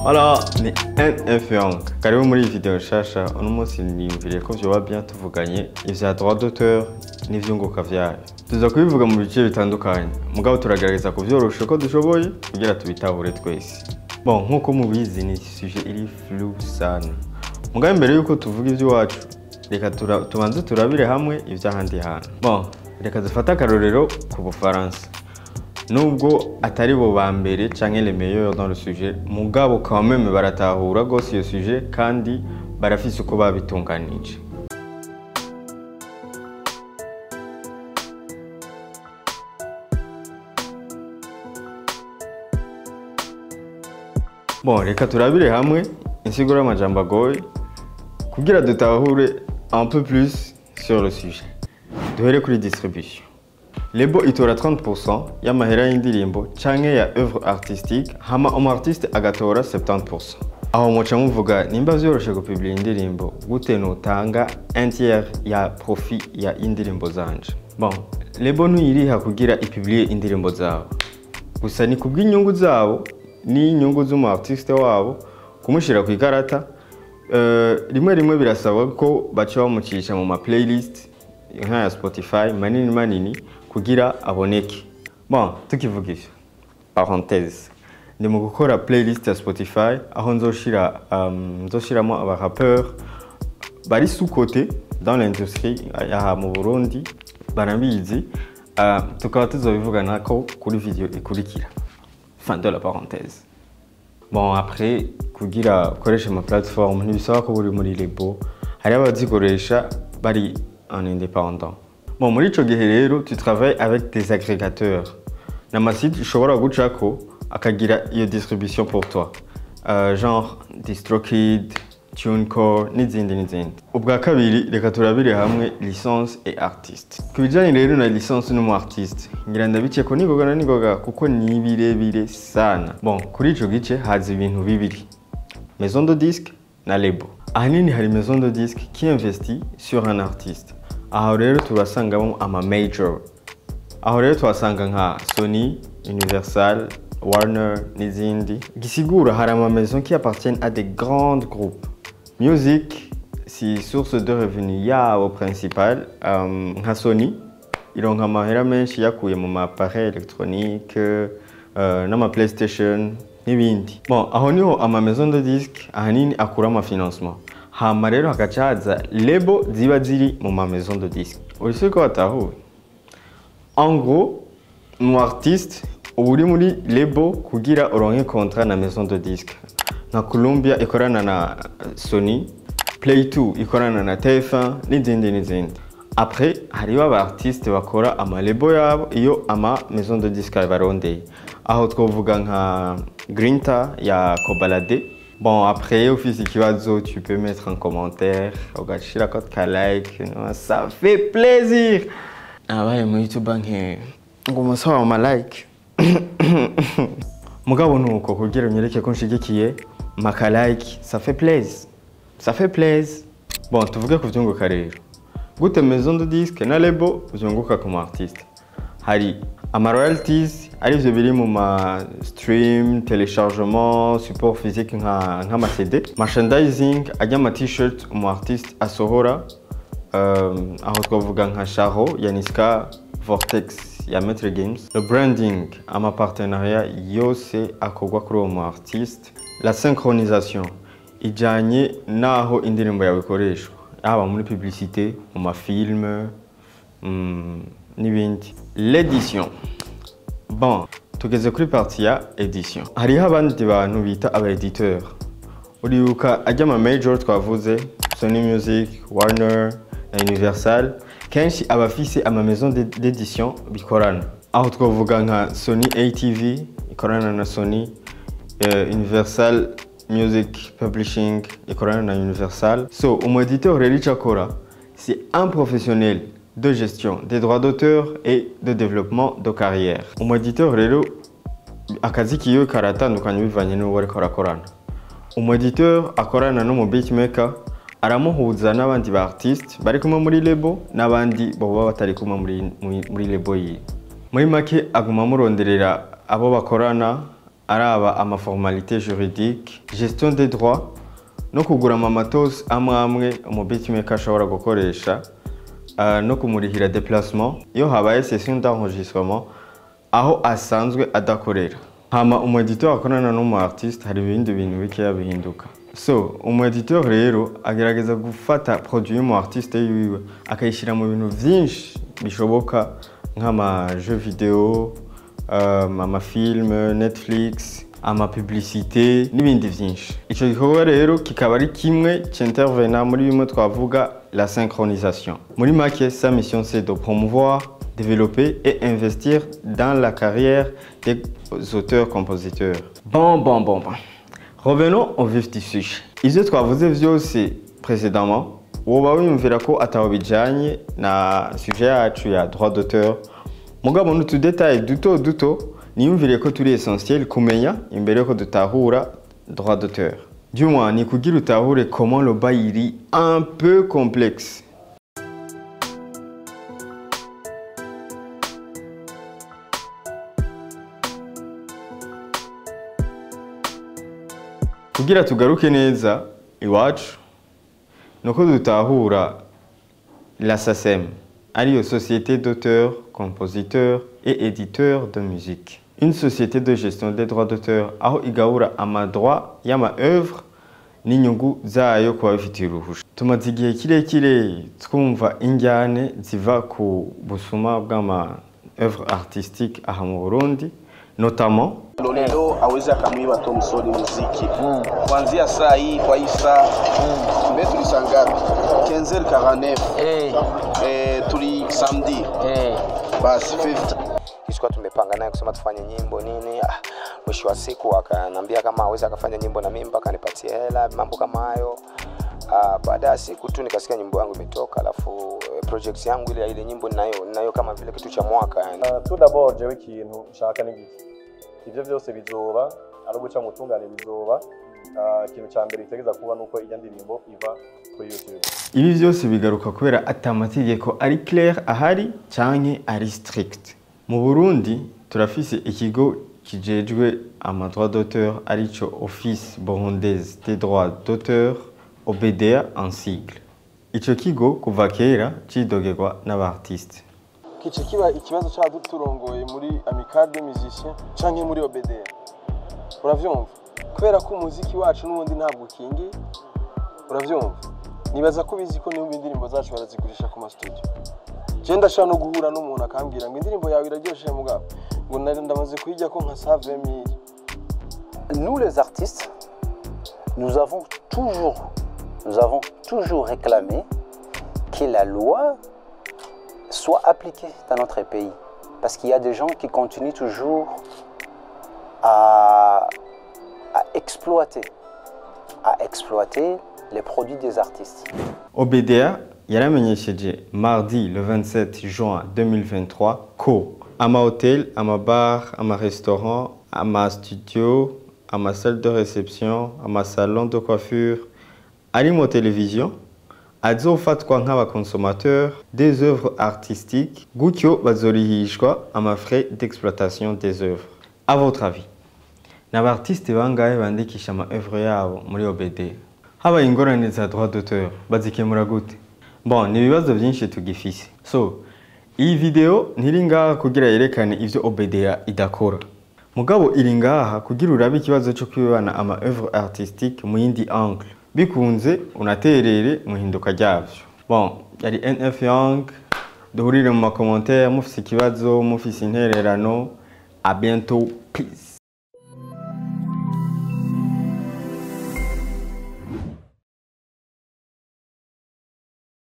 Voilà, ni NF Young. Karibu muri iyi video nshasha. Uno munsi niyumviriye ko vyoba bien tuvuganye ivya droit d'auteur n'ivyunguka vyayo. Tuza kubivuga mu bice bitandukanye, mugabo turagerageza kuvyorosha uko dushoboye kugira tubitahure twese. Bon, nkuko mubizi ni sujet iri flou sana. Mugabo imbere yuko tuvuga ivy'iwacu, reka tubanze turabire hamwe ivy'ahandi hantu. Bon, reka dufate akarorero ku Bufaransa. Nubwo atari bo ba mbere canke les meilleurs dans le sujet, mugabo quand même baratahura gose iyo sujet kandi barafise uko babitunganije. Bon, reka turabire hamwe insiguro y'amajambo agoye kugira dutahure un peu plus sur le sujet. Duhere kuri distribution. Label itora 30% y'amahera y'indirimbo canke ya œuvre artistique, hama umu artiste agatora 70%. Aho muca muvuga nimba vyoroshe gupublier indirimbo, gute notanga un tiers ya profit ya indirimbo zanje? Bon, label ntuyiriha kugira ipublier indirimbo zabo. Gusa ni kubw'inyungu zabo n'inyungu z'umu artiste wabo kumushira ku ikarata. Rimwe rimwe birasabwa ko baca bamucisha mu ma playlist nka ya Spotify manini manini kugira aboneke. Bon, tukivuga ivyo, parenthèse, ndi mu gukora playlist ya Spotify aho nzoshiramo aba rappeurs bari sous-cotés dans l'industrie aha mu Burundi, barabizi, tukaba tuzobivugana ko kuri video ikurikira. Fin de la parenthèse. Bon, après, kugira ukoreshe ama plateforme ntibisaba ko uri muri label, hari abazikoresha bari en indépendant. Bon, muri ico gihe rero tu travailles avec des agrégateurs. N'ama site ushobora gucako akagira iyo distribution pour toi. Genre DistroKid, TuneCore n'izindi n'izindi. Ubwa kabiri reka turabire hamwe licence et artiste. Ku bijanye rero na licence n'umu artiste, ngira ndabice ko nigoga na nigoga kuko ni birebire sana. Bon, kuri ico gice haza ibintu bibiri: maison de disque na label. Ahanini hari maison de disque qui investit sur un artiste. Aho rero turasangamo ama major. Aho rero tuhasanga nka Sony, Universal, Warner n'izindi. Gisigura hari ama maison qui appartiennent à des grands groupes. Music si source de revenu yabo principal, nka Sony ironka amahera menshi yakuye mu ma appareil électronique, n'ama PlayStation n'ibindi. Bon, aho niho ama maison de disque ahanini akura ama financement. Hama rero hagaca haza label ziba ziri mu ma maison de disque. Uretse ko batahuye. En gros, mu artiste uba uri muri label kugira uronke contrat na maison de disque. Nka Columbia ikorana na Sony, Play 2 ikorana na TF1 n'izindi n'izindi. Après, hariho aba artiste bakora ama label yabo iyo ama maison de disque barondeye. Aho twovuga nka Grinta ya Kobalade. Bon, après, ufise ikibazo, tu peux mettre un commentaire, ugashirako ka like, ça fait plaisir. Abaye mu YouTube nke ngo umusaba ama like. Mugabo nuko kugira unyereke ko nshigikiye, maka like, ça fait plaisir. Ça fait plaisir. Bon, tuvuge ku vyunguka rero. Gute maison de disque na label vyunguka ku mu artiste? Hari ama royalties arivyo biri mu ma stream, téléchargement, support physique nk'ama CD, merchandising ajya ama t-shirt umu artiste asohora, aho twavuga nka Charo ya Niska, Vortex ya Maître Games, le branding, ama partenariat yose akorwa kuri uwo mu artiste, la synchronisation ijanye naho indirimbo yawe ikoreshwa, haba muri publicité, mu ma film, n'ibindi. L'édition. Bon, tugeze kuri partie ya édition. Hariho abandi bantu bita aba éditeur. Uribuka ajya ama major twavuze, Sony Music, Warner na Universal, kenshi abafise ama maison d'édition bikorana. Aho twavuga nka Sony ATV ikorana na Sony, Universal Music Publishing ikorana na Universal. So, umu éditeur rero ico akora, c'est un professionnel de gestion des droits d'auteur et de développement de carrière. Umu éditeur rero akazi kiwe karatandukanye bivanye n'uwo ariko arakorana. Umu éditeur akorana n'umu beatmaker aramuhuza n'abandi ba artiste bari kumwe muri label n'abandi boba batari kumwe muri label yiwe. Muri make aguma amuronderera abo bakorana. Araba ama formalité juridique, gestion des droits no kugura ama matos amwe amwe umu beatmaker ashobora gukoresha, no kumurihira déplacement iyo habaye session d'enregistrement aho asanzwe adakorera. Hama umu editeur akorana n'umu artiste, hari ibindi bintu bikeya bihinduka. So umu editeur rero agerageza gufata produit y'umu artiste yiwe akayishyira mu bintu vyinshi bishoboka, nk'ama jeux vidéo, ama film, Netflix, ama publicité n'ibindi vyinshi. Ico gikorwa rero kikaba ari kimwe c'intervena muri bimwe twavuga la synchronisation. Muri make, sa mission, c'est de promouvoir, développer et investir dans la carrière des auteurs-compositeurs. Bon, bon, bon, bon. Revenons au vif du sujet. Ivyo twavuze vyose précédemment, woba wiyumvira ko ataho bijanye na sujet yacu ya droit d'auteur. Mugabo n'utu détail duto duto niyumviriye ko turi essentiel kumenya imbere yuko dutahura droit d'auteur. Du moins, ni kugira utahure comment le bail iri un peu complexe. Kugira tugaruke neza iwacu, nuko dutahura la SACEM, ariyo Société d'auteurs, compositeurs et éditeurs de musique. Une société de gestion des droits d'auteur aho igabura ama droit y'ama œuvre n'inyungu zayo ku babifitiye uruhusha. Tumaze igihe kirekire twumva injyane ziva ku busuma bw'ama œuvre artistique aha mu Burundi, notamment Lolilo aweze akamwiba Thomson muziki kuanzia saa hii kwa hii saa mbele. Tuli saa ngapi? 15h49. Eh, tuli samedi. Basi 50. Tulikuwa tumepanga naye kusema tufanye nyimbo nini. Ah, mwisho wa siku akanambia kama aweza akafanya nyimbo na mimi mpaka anipatie hela, mambo kama hayo. Ah, baada ya siku tu nikasikia nyimbo yangu imetoka, alafu project yangu ile nyimbo ninayo kama vile kitu cha mwaka yani. Tout d'abord, jewe ikintu nshaka ni giki? Ivyo vyose bizoba ari uguca mu tungane, bizoba. Ikintu ca mbere gitegeza kuba nuko ijya ndirimbo iva kuri YouTube. Ibi vyose bigaruka kubera ata amategeko ari clair ahari canke ari strict. Mu Burundi turafise ikigo kijejwe ama droit d'auteur, arico Office Burundaise des droits d'auteur, OBDA en sigle. Ico kigo kuva kera cidogerwa n'aba artiste. Kice kiba ikibazo c'abaduturongoye muri Amicale des musiciens canke muri OBDA, uravyumva? Kubera ko umuziki wacu n'ubundi ntabwo ukingiye, uravyumva? Nibaza ko ubizi ko niba indirimbo zacu barazigurisha ku ma studio. Je ndashobora no guhura n'umuntu akambwira ngo indirimbo yawe iraryoshe, mugabo ngo nari ndamaze kuyijya ko nka 120 000. Nous, les artistes, nous avons toujours réclamé que la loi soit appliquée dans notre pays. Parce qu'il y a des gens qui continuent toujours à exploiter les produits des artistes. OBDA yaramenyesheje mardi le 27 juin 2023 ko ama hôtel, ama bar, ama restaurant, ama studio, ama salle de réception, ama salon de coiffure arimo télévision azofatwa nk'aba consommateur des œuvres artistiques, gutyo bazorihishwa ama frais d'exploitation des œuvres. À votre avis, ni aba artiste bangahe bandikisha ama œuvre yabo muri OBD? Habaye ingorane za droit d'auteur, bazikemura gute? Bon, ni ibibazo byinshi tugifise. So iyi video ntiri ngaha kugira yerekane ivyo OBDA idakora, mugabo iri ngaha kugira urabe ikibazo cyo kwibana ama œuvre artistique mu yindi angle, bikunze unaterere mu hinduka ryavyo. Bon, yari NF Young. Duhurire mu ma commentaire mufise ikibazo, mufise intererano. À bientôt, peace.